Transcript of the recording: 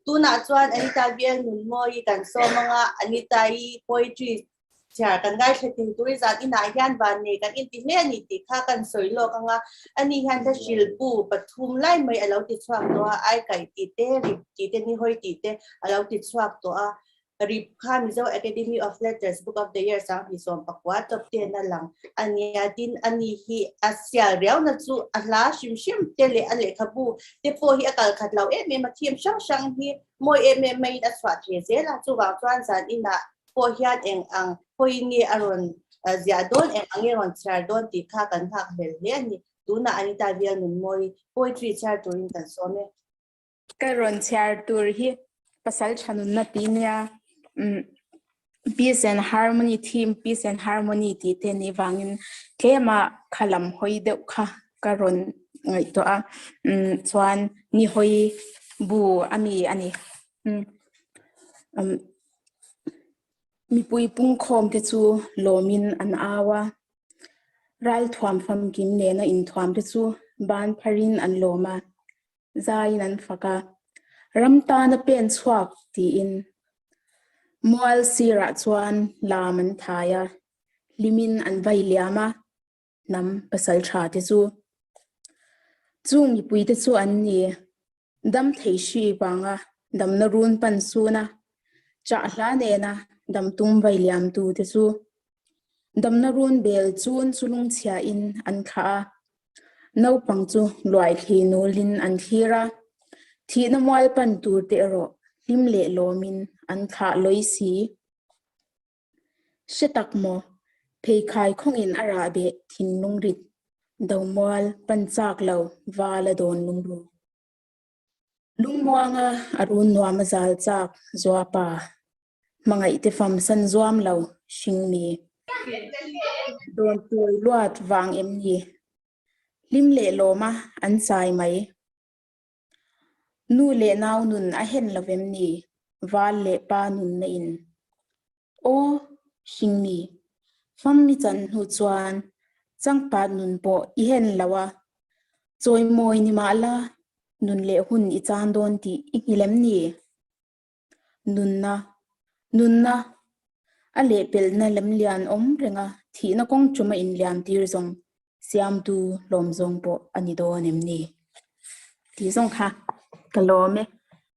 Tunah chuan Anita VL Nunmawi kan sawm anga Anita-i poetry chhiar kan ngaithla thei tur i zan inah hian vannei kan inti hle a ni tih kha kan sawi lawk anga ani hian hlahril bu pathum lai mai a lo ti chhuak tawh a, aikaih tih te, rip tih te, nihawi tih te a lo ti chhuak tawh a. Rip kha Mizo Academy of Letters Book of the Year 2019 top ten a lang a nia. Tin, ani hi a sial riauna chu a hla hrim hrim te leh a lehkhabu te pawh hi a kal khat lo em em a, theme hrang hrang hi mawi em em maiin a chhuah thei zel a. Chuvang chuan zan inah pawh hian eng ang hawiin nge a rawn ziah dawn, eng ang nge rawn chhiar dawn tih kha kan nghak hlel hle a ni. Tunah Anita Vial Nunmawi poetry chhiar turin kan sawm e. Ka rawn chhiar tur hi pasal tha nunna ti nia peace and harmony theme peace and harmony tih te nih vangin tlema kha lam hawi deuh kha ka rawn ngaihtuah a chuan ni hawi bu ami a ni. Mipui pungkhawm te chu lawmin an au a, ralthuam famkim nena inthuam te chu ban pharin an lawm a. Zaiin an fak a, ram tana pen chhuak tiin mual sirah chuan lam an thai a, hlimin an vai liam a, hnam pasal tha te chu. Chung mipui te chu an ni, dam thei hri vanga damna run pan sun a, chah hla nena dam tum vai liam tu te chu. Damna run bel chun chu lungchhia in an thlah a, Naupang chu luaithli nulin an thlir a, thihna mual pan tur te erawh hlim leh lawmin an thlah lawi si. Hre tak maw, pheikhai khawngin a rah beh thinlung rit, do mual pan chak lo val a dawn lungru. Lungmuanga a run nuam a zal chak zuapa. Hmangaih te fam san zuam lo hringmi. Dawn tawi luat vang em ni? Hlim leh lawma an chai mai. Nu leh nau nun a hen lo vem ni? Val leh pa nun na in. Aw, hringmi. Fam mi chan hnu chuan changpat nun pawh i hen lo a. Chawimawi ni mah la, nun leh hun i chan dawn tih i nghilh em ni? Nunna, Nunna, a lehpelhna lemlian awm renga thihna kawng ṭuma inliam tir zawng siamtu hlawm zawng pawh a ni dawn em ni? Tih zawng kha ka lawm e.